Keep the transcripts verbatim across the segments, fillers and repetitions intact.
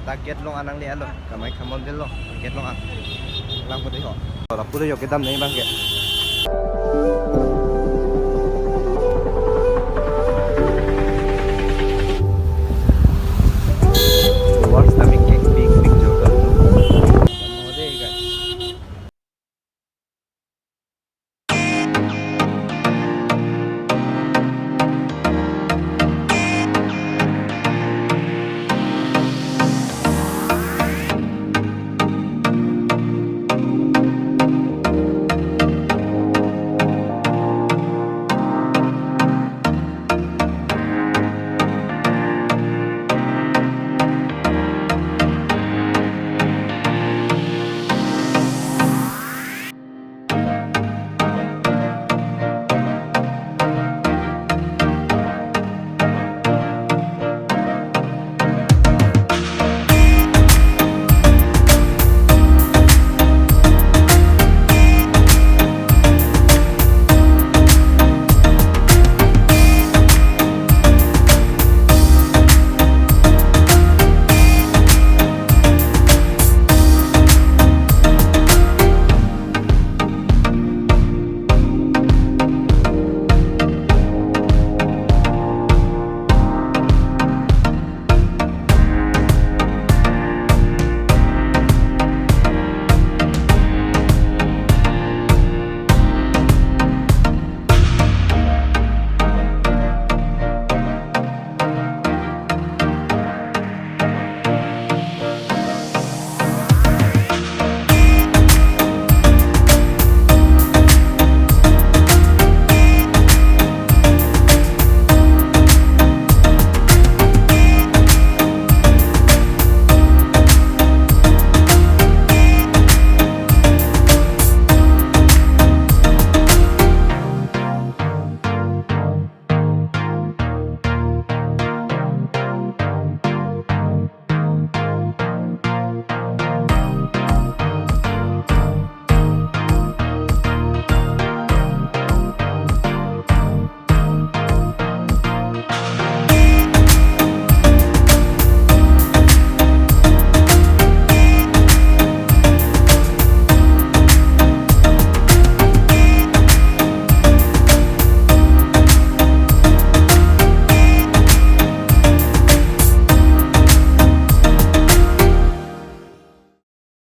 Gate along an nangle-etlo, Kamakhya Mandir along, gate along an. Lang pute ho. Lapu yo kedam nangji abang ke. Towards the big, big picture. Oh, there you go.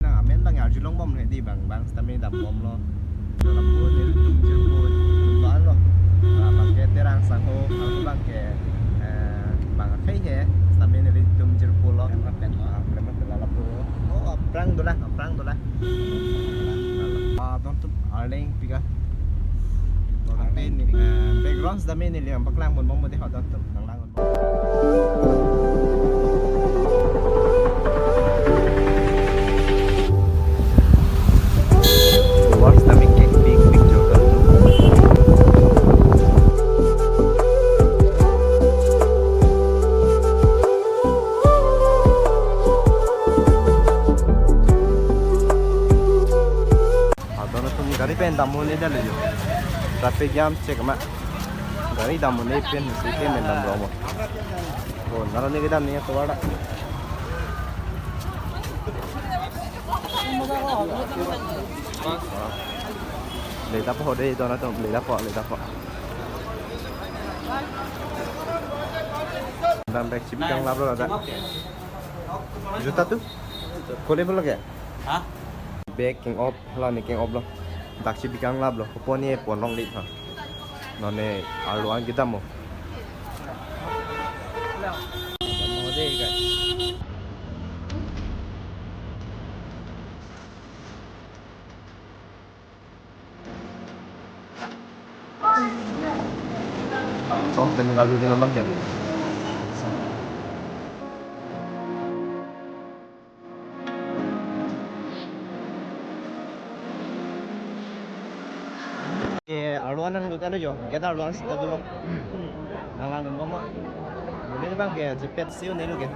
Nang amen abang arjulong bomlo, hedi abang, abang sitame dambomlo. Lapu nelitum jirpo, banlo. Ah, abang ke Terang Sangho, abang ke, eh, abang akhei he, sitame nelitum jirpolo. Abang pen, ah, abang pen lapu. Oh, aphrang dolang, aphrang dolang. Ah, dontum arleng pika. Arleng pika. Eh, background sitame neli abang paklang pon bomlo dei ho dontum, nanglang. Towards the big, big picture. Adon atum gari pen dam un-edetlo jo. Traffic jam check ma. Gari dam un-e pen, si ke men dam rong mo. Oh, naro ni kedam ni tovar dak. Leda po dei, adon atum, leda po, leda po. Dam bag chip kang lap lo dak. Juta tu? Kole bolo ke? Ha? Bag keng-op, hala ni keng-op lo. Dak chip kang lap lo. Koponi pon longle tha. Non ne arlo an kedam mo. Oh, dan lalu dengan bang jam. Eh, arlo an nanglut-etlo jo. Gate arlo an sita dolo. Nanglang dun bomlo. Bule abang ke jepet si un-elo ke.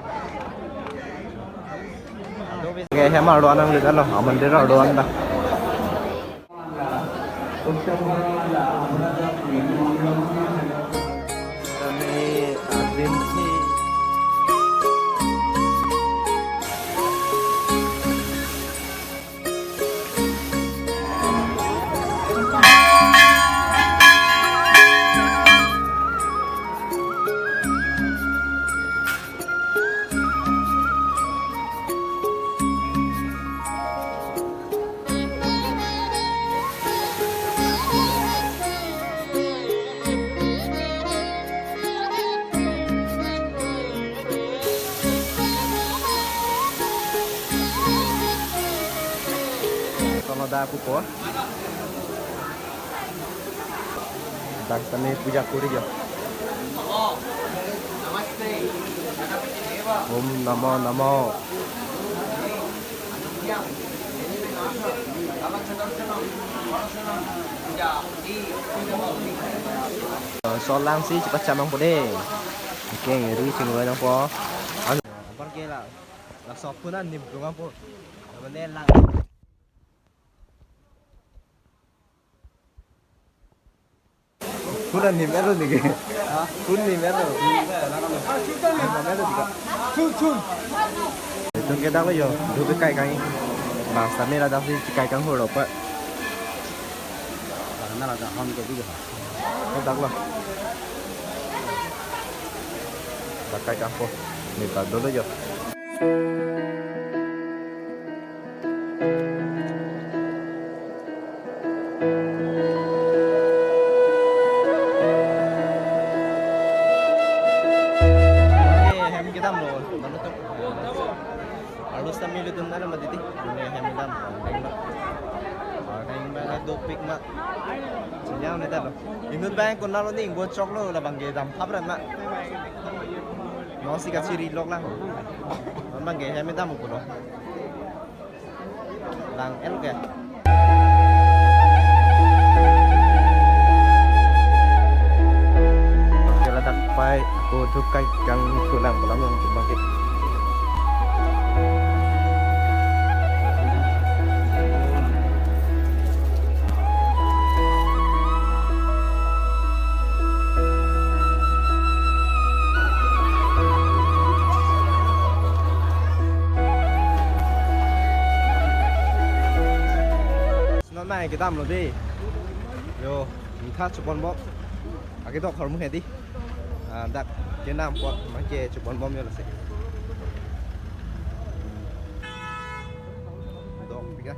Ke hem arlo an nanglut-etlo. Amandir arlo an ta. Kami adin si. Dak pupo. Dak sitame puja kori jo. Om Namo Namo. Solang si cepat camang po deh. Oke, ngeri sing lo nang po. Anu, apar ke la. Laso pun an nim tungang po. Mane lang. Pun an nim ero nike. Ha? Pun nim ero. Nim ero nike. Chun chun. Itum ke dak lo jo. Dubi kai kang. Mas kami ladak si kai kang holo pa. Karena ladak hon ke di jo. Dak lo. Dak kai kang po. Ni ta dolo jo. Hem kedam lo, mano to. Arlo sitame lutun naro ma titi. Hem kedam. Dopik ma. Sinyal ne ta lo. Inut bang konat lo ning, bo chok lo labang kedam thap ran ma. Non si kachiri lok lang. Non bang ke hem dam pulo. Lang el ke. Oke, ladak pai, ako duk kai kang tulang pulang yang cuma ke. Non mai kedam lo dei. Yo, ingtha chupon bom. Ake dok hormu hedi. Ah, dak kenam pot ma ke chupon bom yo lasi. Dok pika.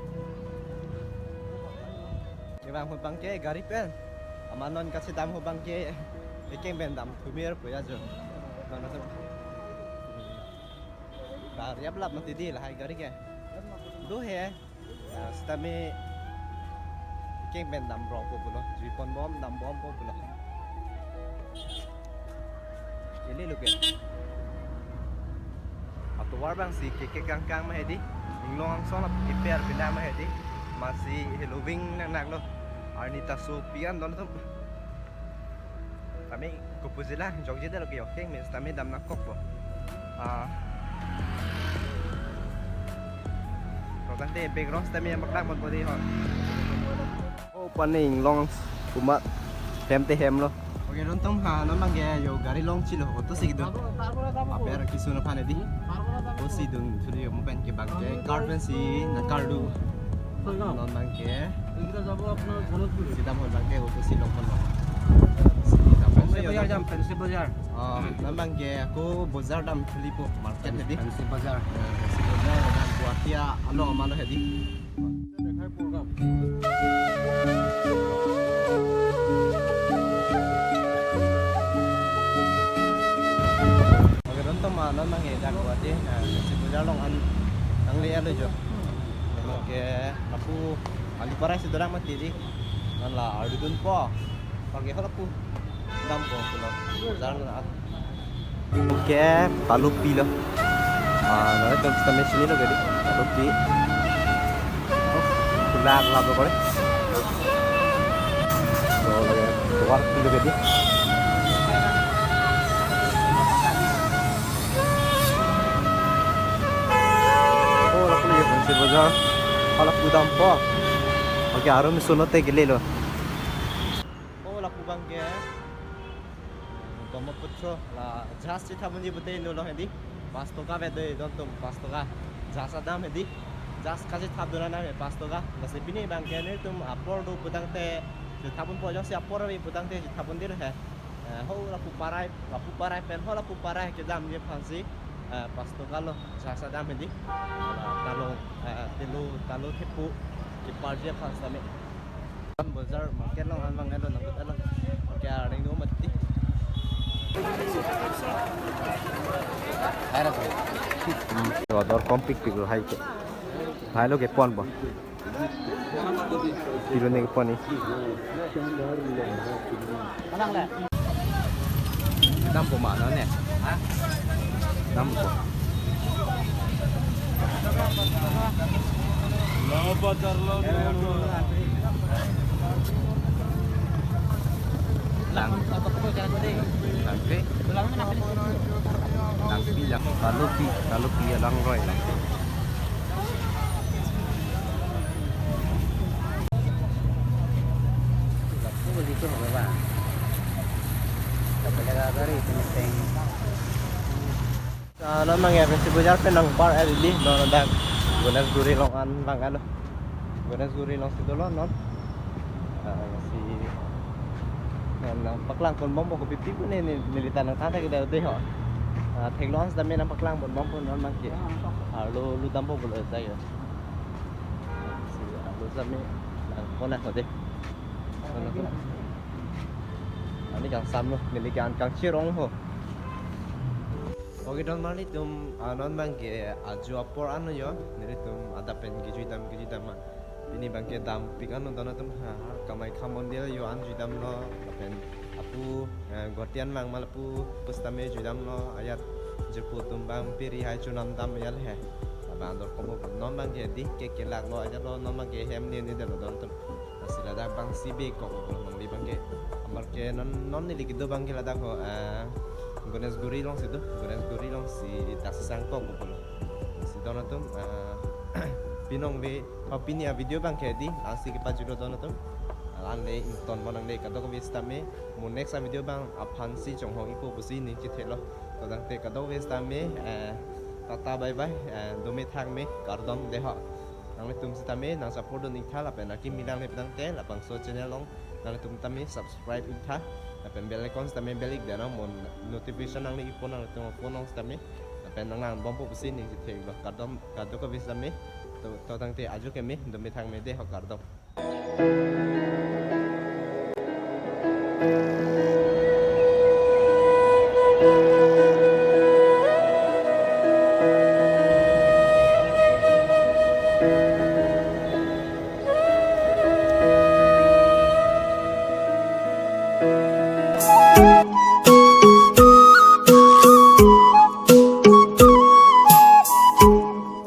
Kevang ahut bang ke gari pen. Amat non kachedam ahut bang ke ekeng pen damthu mir puya jo. Bang nasa. Gari ablap mati di lahai gari ke. Do he. Ah, sitame ekeng pen damrong po pulo. Jui pon bom dam bom po pulo. Ili luke. Atovar bang si keke kangkang ma hedi. Inglong angsong la iper pinda ma hedi. Masi heloving nang nang lo. Arni ta so pian don tum. Kami kupu jila jokji delo ke oke, mis kami dam nangkok po. Ah. Ko kan te background sitame yang baklang mon po di ho. Oh, paning long kumat hem te hem lo. Oke, runtum ha, non bang ke yo gari long chilo, auto si gitu. Aber kisu na phane di. Auto si dun thuli yo, mo pen ke bang ke, car pen si na car du. Non bang ke. Sita mo bang ke, auto si long pon lo. Sita mo yo. Fancy bazar jam, fancy bazar. Oh, non bang ke, ako bazar dam thuli po, market hedi. Fancy bazar. Eh, fancy bazar, dan Guwahati along ma lo hedi. Oke, runtum ma non bang ke dak Guwahati, eh, si bazar along an nangle alo jo. Oke, lapu alu parai si dorang mati di. Non la ardu dun po. Oke, ho lapu dam po pulo. Bazar na. Oke, palupi lo. Ah, nanglitum sitame chini lo ke di. Palupi. Oh, kulak lap lo kore. So, lagi keluar dulu ke di. Oh, lapu lagi fancy bazar. Hala pudam po. Oke, arum sono te gele lo. Oh, lapu bang ke. Brahmaputra la jahaz chethap unji pute inut along hedi. Pas toka ave dei don tum, pas toka. Jahaz adam hedi. Jahaz kachethap dun nang he pas toka. Lasi pini bang ke netum apor do putangte chethap unpo, jongsi apor ave putangte chethap un dei he. Eh, ho lapu parai, lapu parai pen ho lapu parai kedamji aphansi, eh, pas toka lo jahaz adam hedi. La talo, eh, telo, talo thepo keparji aphan sitame. Bazar market along an bang elo nangkut elo. Oke, areng do mati. Hai ra. Hmm, dor kompik pik lo hai ke. Hai lo ke pon bo. Kilo ni kepon ni. Dampo ma non ne? Ha? Dampo. Lang. Langke. Langpi lang. Kalopi, kalopi ya langroi langke. Lapu beli ko hoba. Kapela gari tenteng. Ah, non abang ya, Fancy Bazar pen nang bar ali, non dak Ganeshguri along an abang alo. Ganeshguri alongsi dolo non. Ah, si non nangpaklang ponbompo, kopi pi pu ne, ne, neli ta nangthan thek dei ho. Ah, theklong seta me nangpaklang ponbompo non abangke. Arlo lu dampo pulo ta yo. Si arlo seta me nangpona ho dei. Ani kangsamlo, neli ke an kangchirong ho. Okay, don marli atum, ah, non abangke ajo apor an yo, nelitum adap pen kejui dam, kejui dam ma. Pini abangke dampik an don atum, ha, ha, Kamakhya Mondir yo an jui damlo, lapen apu, eh, Guwahati an mang ma lapu pusitame jui damlo, ajat jirpo atum abang piri hai chonam dam ajat he. Abang dor komo non abangke dei ke kelak lo ajat lo, non abangke hem ne ne delo don atum. Lasi ladak abang si bek kok pulo nangli abangke. Amarke non, non neli kedo abangke ladak ho, eh, Ganeshguri alongsi do, Ganeshguri alongsi taksi sang kok pulo. Si don atum, eh, pinong ve, ho pini avideo abangke dei, ansi kepajulo don atum. Alanle ington mo nangle kadokave sitame, mo next avideo abang aphansi chonghong ikpo pusi ning chethelo. To tangte kadokave sitame, eh, tata bye bye, eh, dome thakme, kardom dei ho. Nanglitum sitame nang support dun iktha lapen akimi langle pitangte labangso channel along nanglitum tame subscribe iktha lapen bell icon sitame bell ik dana mon notification nangli ipon nanglitum phone along sitame lapen nang lang bompo pusi ning chethelo kardom kadokave sitame to, to tangte ajo keme dome thakme dei ho kardom.